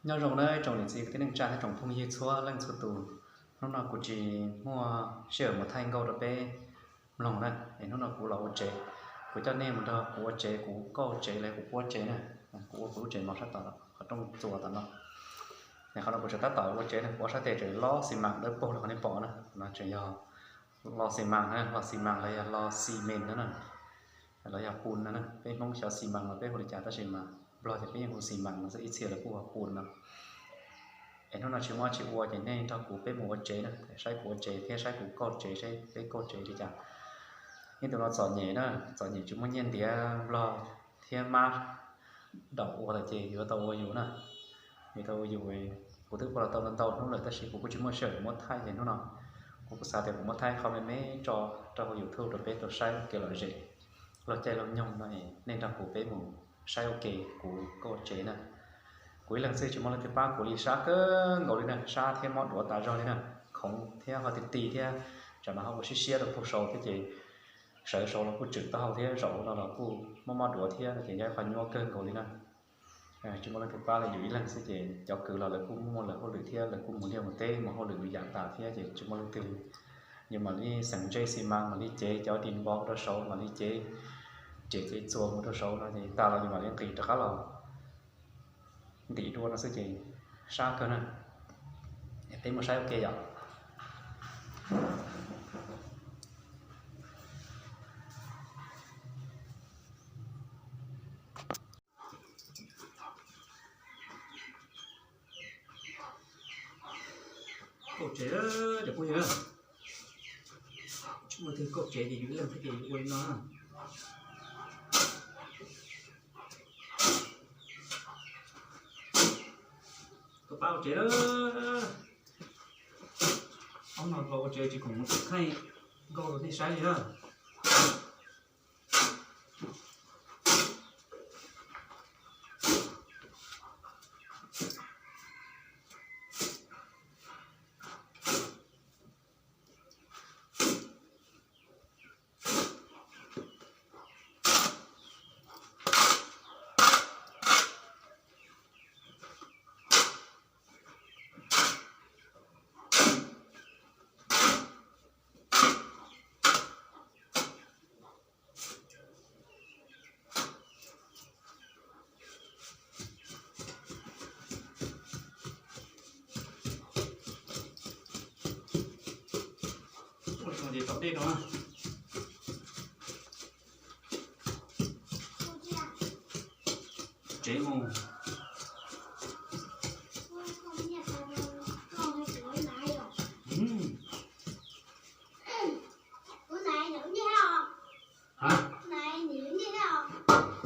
Nyob zoo na tsoom niam txiv kwv tij neej tsa thiab tsoom phooj ywg txhua leej txhua tus. Hnub no kuv tsis muaj sij hawm mus thaij nkauj rau peb mloog na, es hnub no kuv los ua tsev. Kuv coj nej mus nrog kuv ua tsev, kuv kauj tsev los kuv puab tsev na. Kuv ua kuv lub tsev mos sab tom qhov rooj txuas tom no. Es qhov no kuv tseem tab tom ua tsev na, kuv ob sab tes tseem lob xi mas dawb paug li qhov nej pom na. No tseem yog lo xi mas na, lo xi mas los yog lo xi mes no na, los yog pun no na. Peb Hmoob xyov xi mas los peb hu li cas tab sis mas Nplog ces peb yeej hu xi mas no xwb, ib txhia lawv kuj hu pun no. Es hnub no tsis muaj tsis ua ces nej nrog kuv peb mus ua tsev na, saib kuv ua tsev thiab saib kuv kauj tsev, saib peb kauj tsev li cas. Ib tug no txom nyem na, txom nyem tsis muaj nyiaj ntiav, Nplog thiab mab daum ua lawm ces yuav tau ua yus na. Yuav tau ua yus, kuv twb ua los tau ntau hnub lawm tab sis kuv kuj tsis muaj sij hawm muab thaij ces hnub no kuv kuj xav tias kuv muab thaij qhov me me tso rau hauv YouTube rau peb tau saib ua kev lom zem laug caij laug nyoog no, nej nrog kuv peb mus saib ua ke kuv kauj tsev na. Kuv ib leeg xwb tsis muaj leej twg pab kuv li, sab kawg nkaus li na, sab thiab mob duav tas zog li na, khoov thiab ho ti ti thiab, tsam no ho ua siab siab rau puag saud thiab ces sawv saud los kuj tswm taub hau thiab zaum no los kuj mob mob duav thiab no ces yog ib qho nyuaj kawg nkaus li na. Tsis muaj leej twg pab li, yus ib leeg xwb ces cov kwv los lawv kuj muaj lawv hauj lwm thiab lawv kuj mus liaj mus teb mus hauj lwm yam tas thiab ces tsis muaj leej twg li. Yus mam li xeem ntsej xi mas, mam li cev cov di npov rau saud, mam li cev riam cev txuas mus rau saud no ces tas los yus mam li nqis rov qab los ntim dua no xwb ces sab kawg na. Peb mus saib ua ke yom. Kauj tsev cov phooj ywg, tsis muaj leej twg kauj tsev ces yus ib leeg thiab ces yus ua li no. Koj pab ua tsev, ob no los ua tsev tsis khoom mus thaij nkauj rau nej saib li na. Ua tsaug ces tau dej no. Tsev mus.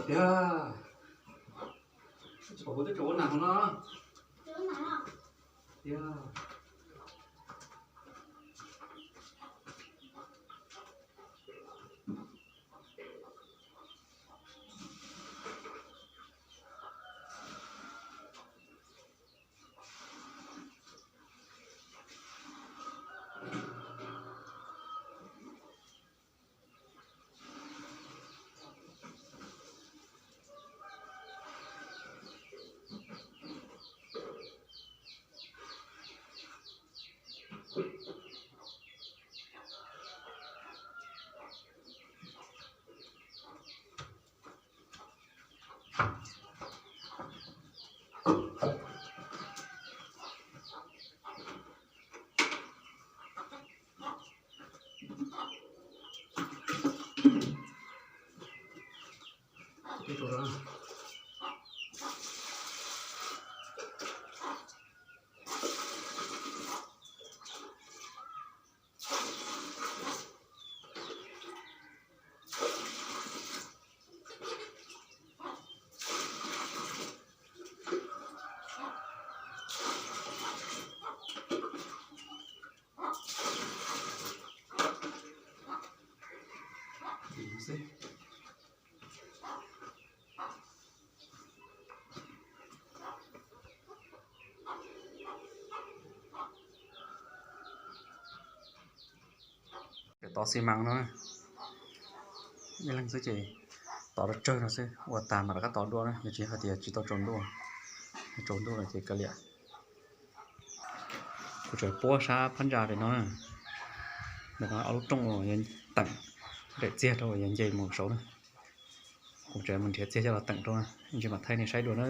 Tiag, tsis pom kuv twb tseem ua nas hauv no. Tiag. Tov xi mas no, ib leeg xwb ces tov rau tsawg no xwb, ua tas mam rov qab tov dua na, yog tsis hais tias tsis tau tsaus ntuj. Tsaus ntuj lawm ces kav liam. Kuv tseem puab sab phab ntsa pem no na. Ntawm no ob lub rooj uas yog teem daim txiag rau uas yog nce mus saud na. Kuv tseem mus nrhiav txiag coj los teem rau na, ntsis mam thaij nej saib dua na.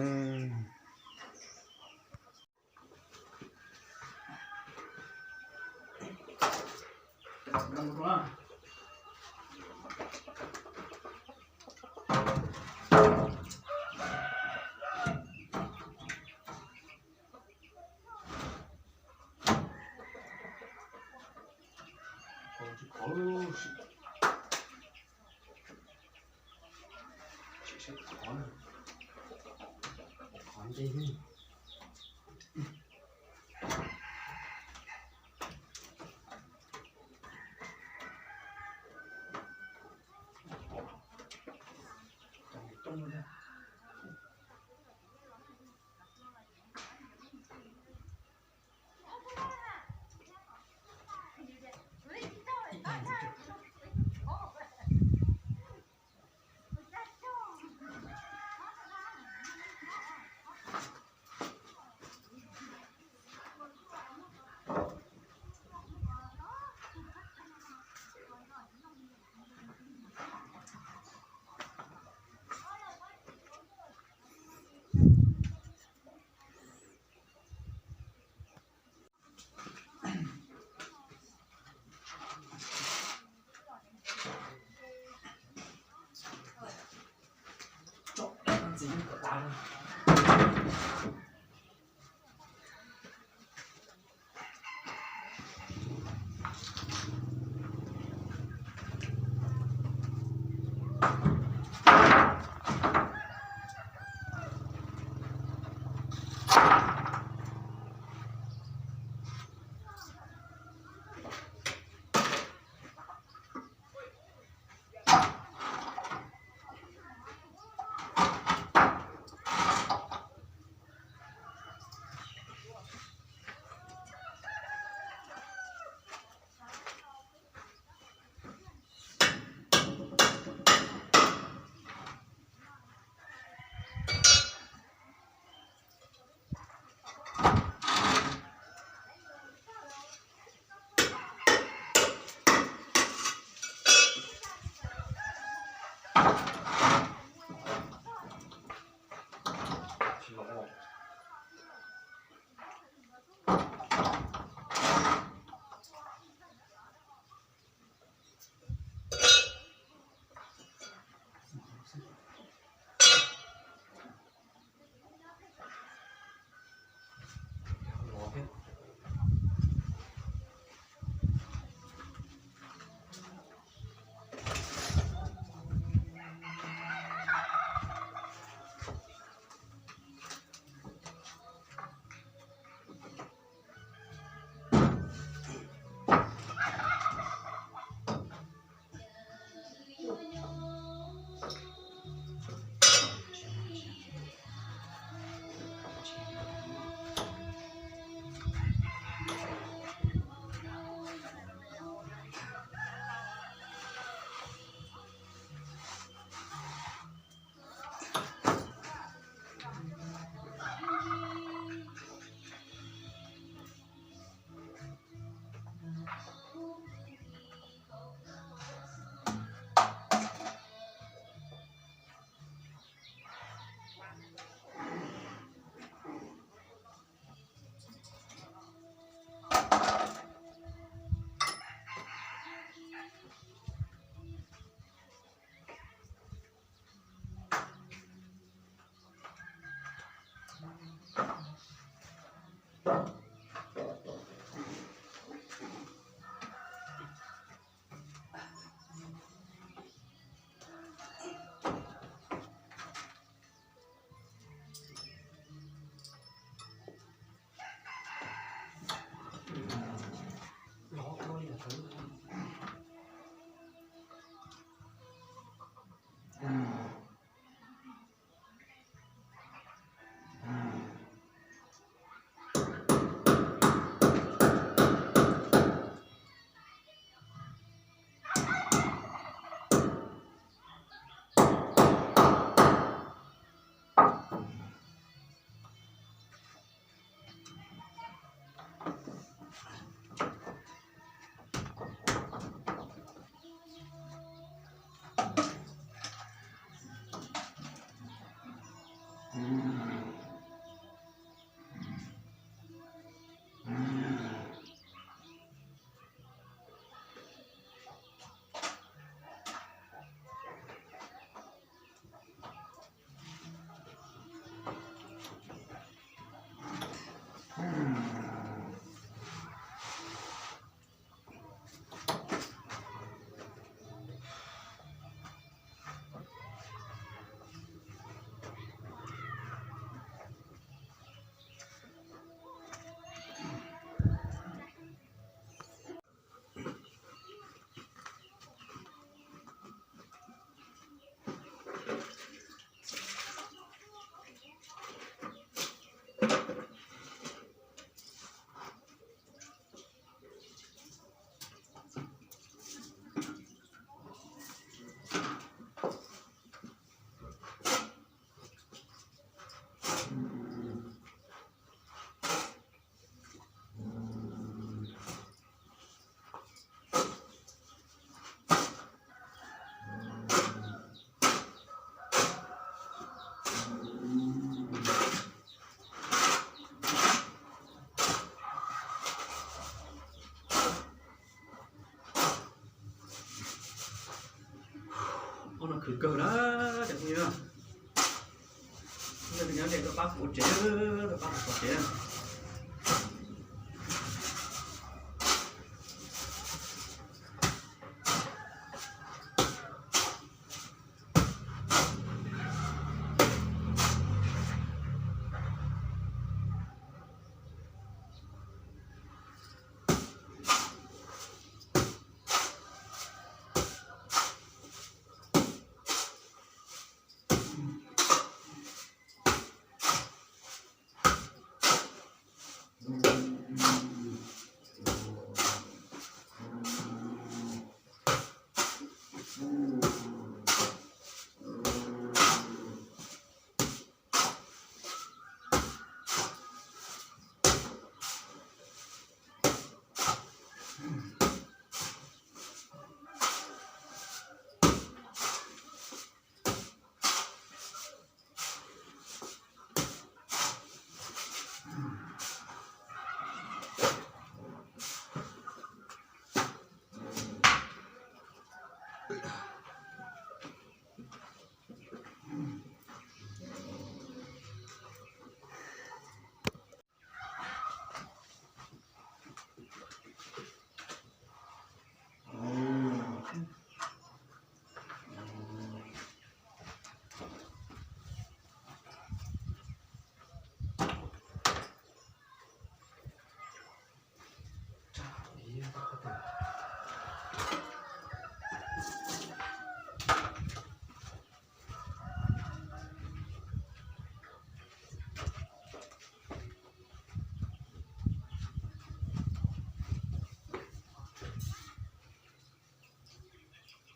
Pab kuv ua tsev, pab kuv ua tsev.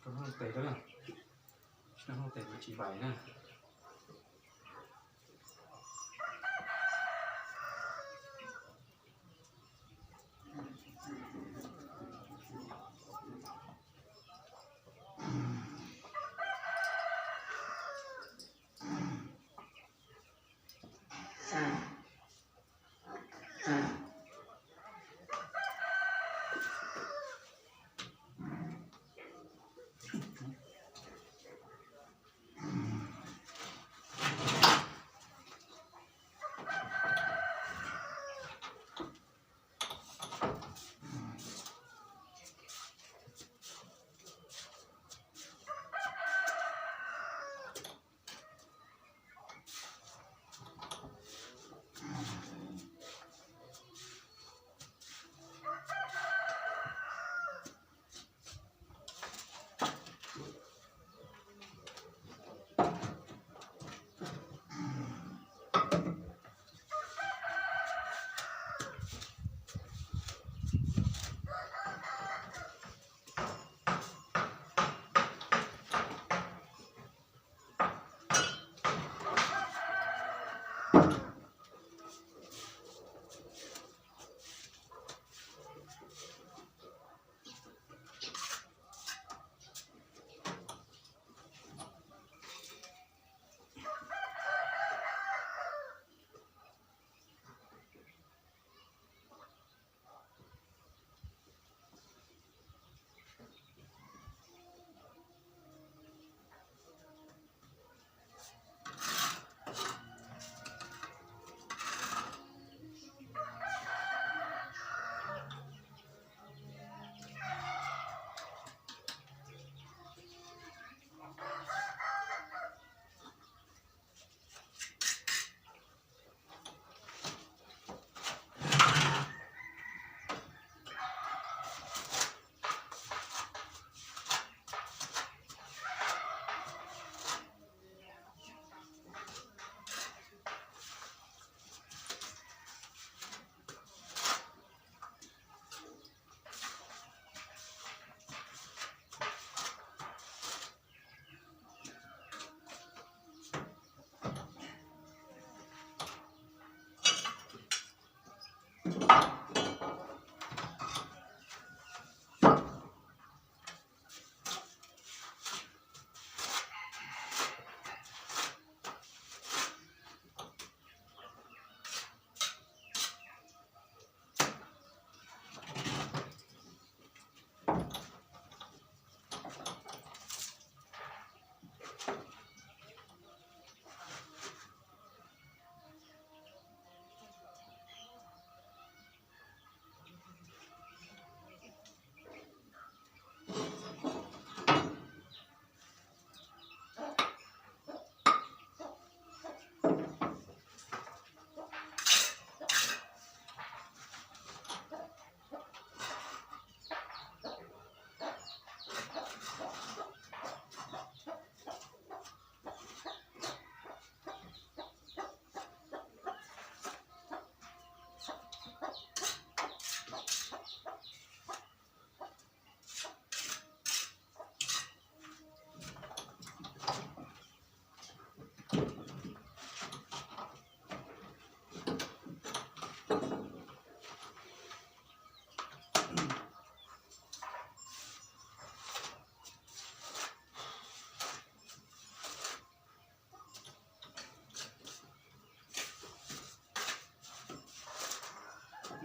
Koj tes da, tes mas tsis vais na.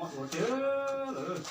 Ua tiag lawm.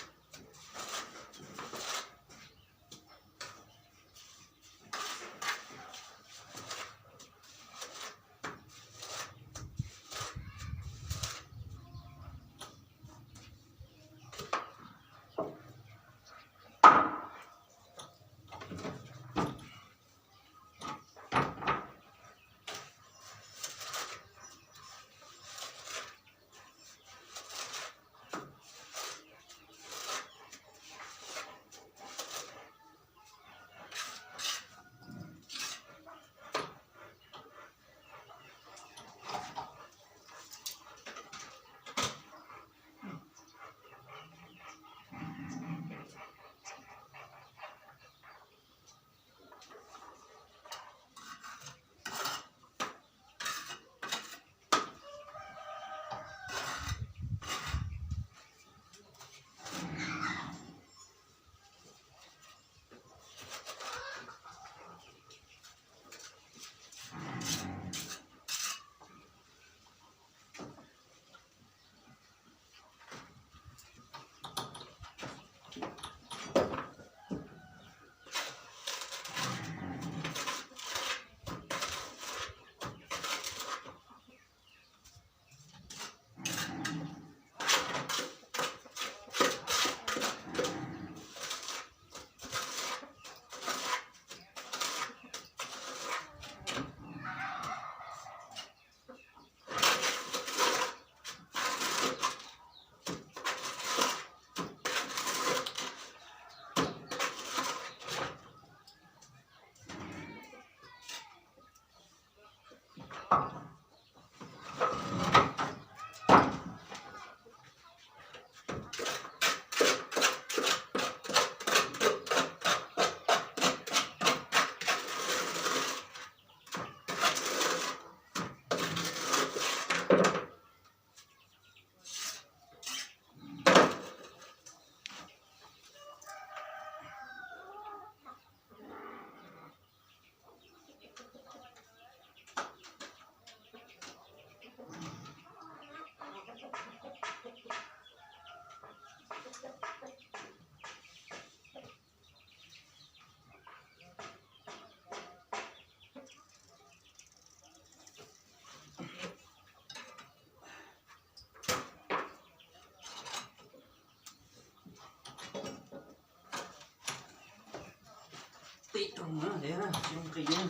Tib rooj na, tsis zoo nqis na.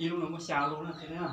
Ib lub no muaj xya lub na, qhia na.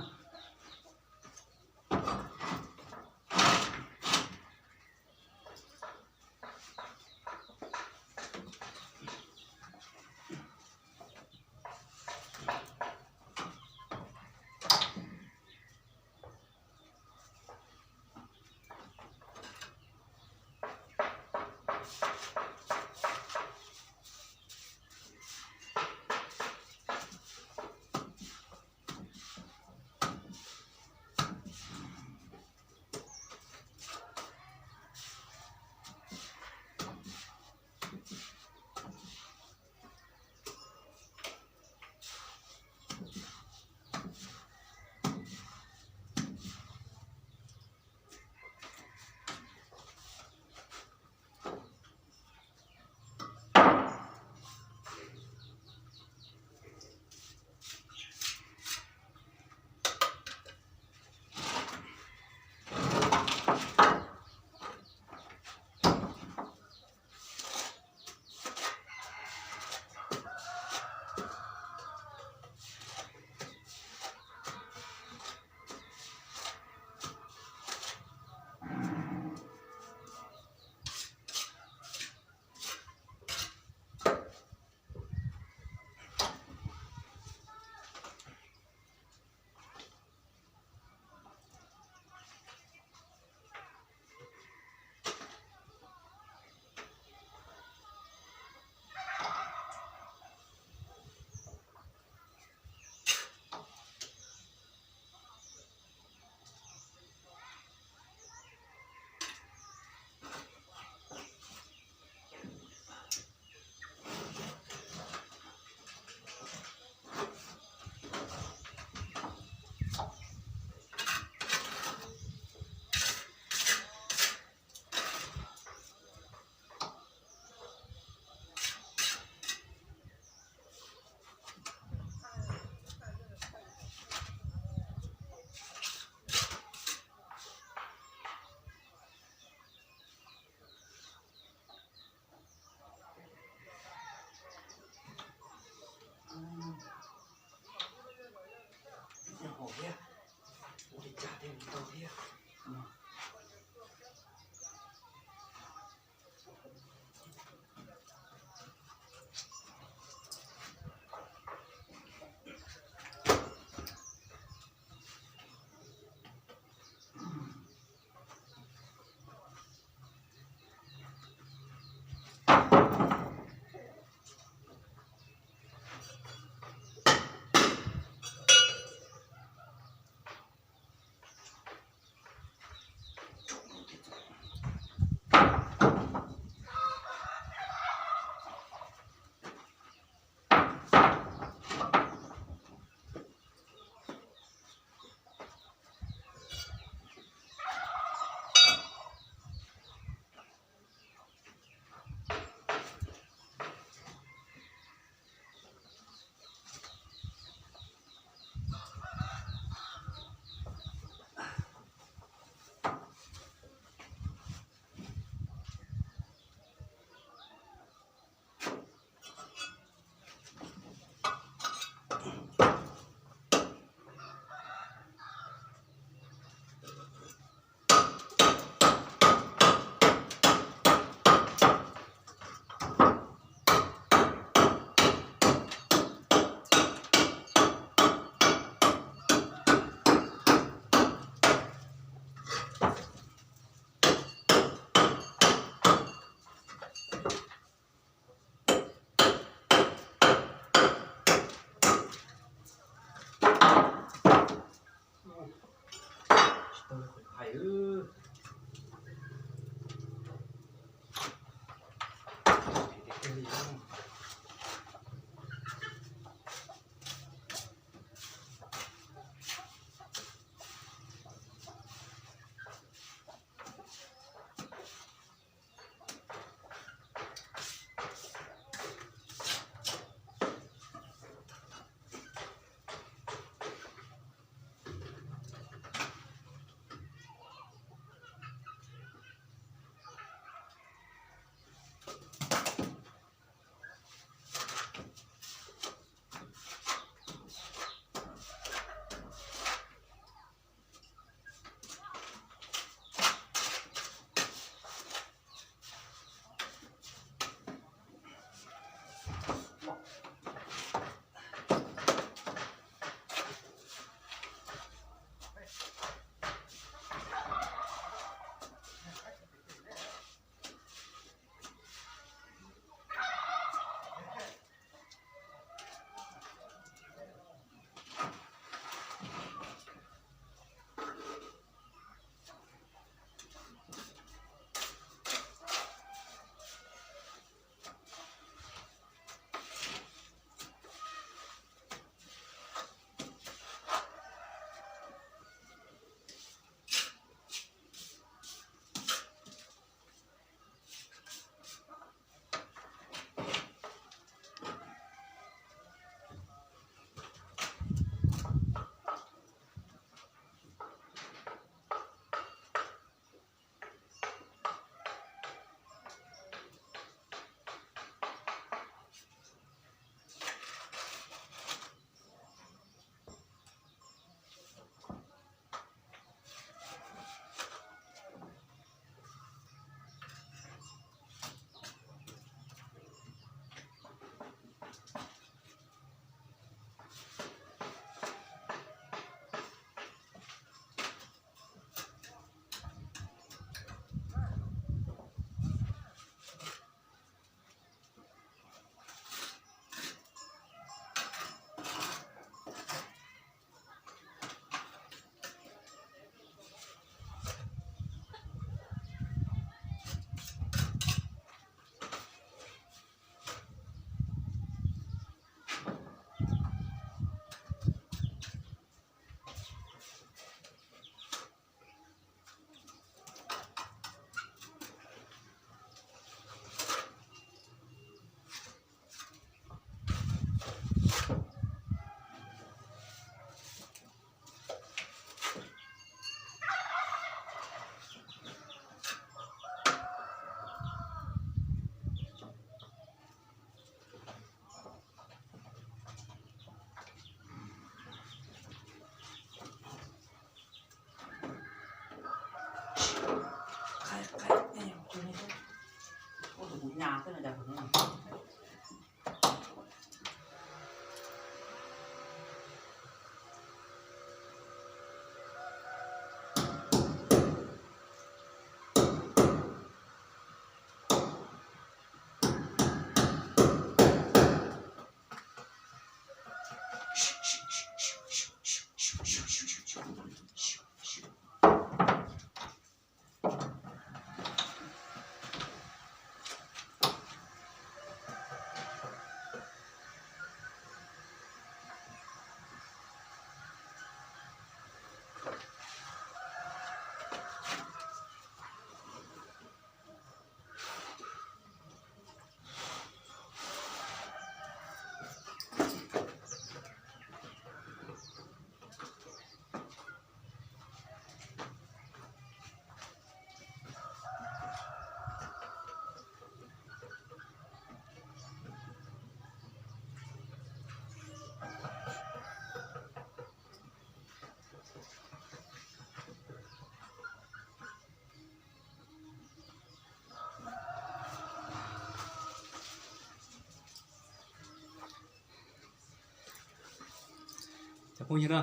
Phooj ywg na,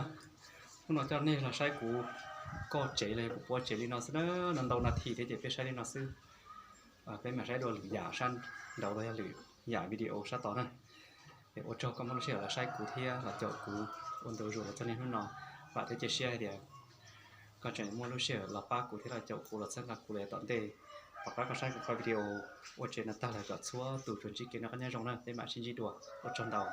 hnub no coj nej los saib kuv koj tsev los yog kuv puab tsev li no xwb na, no ntau nas this thiab ces peb saib li no xwb. Peb mam saib dua lwm yam sab nraud los yog lwm yam video sab tod na. Es ua tsaug koj muaj lub sij hawm los saib kuv thiab los caum kuv ua ntu zus los txog niaj hnub no. Vam thiab cia siab hais tias koj tseem muaj lub sij hawm los pab kuv thiab los caum kuv los txhawb nqa kuv los yav tom ntej. Tom qab koj saib kuv qhov video ua tsev no tag lawm kom txhua tus tsuas ntsib kev noj qab nyob zoo na, peb mam sib ntsib dua, ua tsaug ntau.